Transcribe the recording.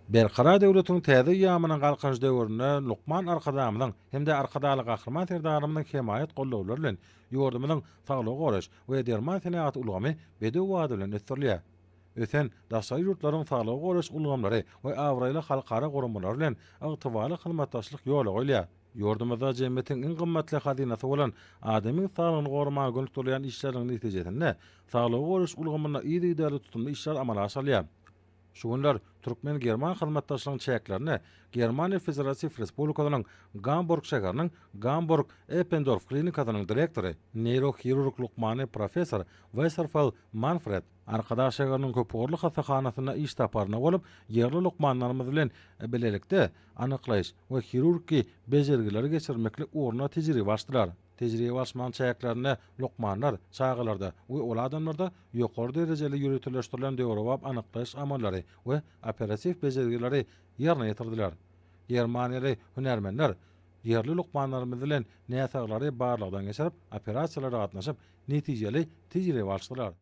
Berkarar döwletiň täze eýýamynyň Galkynyş döwründe lukman Arkadagymyzyň hem-de Arkadagly Gahryman Serdarymyzyň hemaýat-goldawlary bilen ýurdumyzyň saglygy goraýyş we derman senagaty ulgamy bedew bady bilen ösdürilýär. Ösen daşary ýurtlaryň saglygy goraýyş ulgamlary we abraýly halkara guramalary bilen ygtybarly hyzmatdaşlyk ýola goýulýar. Ýurdumyzda jemgyýetiň iň gymmatly hazynasy bolan adamyň saglygyny goramaga gönükdirilýän işleriň netijesinde saglygy goraýyş ulgamynda yzygiderli tutumly işler amala aşyrylýar. Şu günler türkmen-german hyzmatdaşlygyň çäklerinde Germaniýa Federatiw Respublikasynyň Gamburg şäheriniň Gamburg-Eppendorf klinikasynyň direktory, neýrohirurg lukmany professor Wesserfel Manfred, Arkadag şäheriniň köpugurly hassahanasynda iş saparynda bolup, ýerli lukmanlarymyz bilen bilelikde anyklaýyş we hirurgiki bejergileri geçirmeklik ugrunda tejribe açdylar. Tejribe alyşmagyň çäklerinde lukmanlar çagalarda we uly adamlarda ýokary derejeli ýöriteleşdirilen döwrebap anyklaýyş amallary we operatiw bejergileri ýerine ýetirdiler. Germaniýaly hünärmenler ýerli lukmanlarymyz bilen näsaglary barlagdan geçirip, operasiýalara gatnaşyp, netijeli tejribe alyşdylar.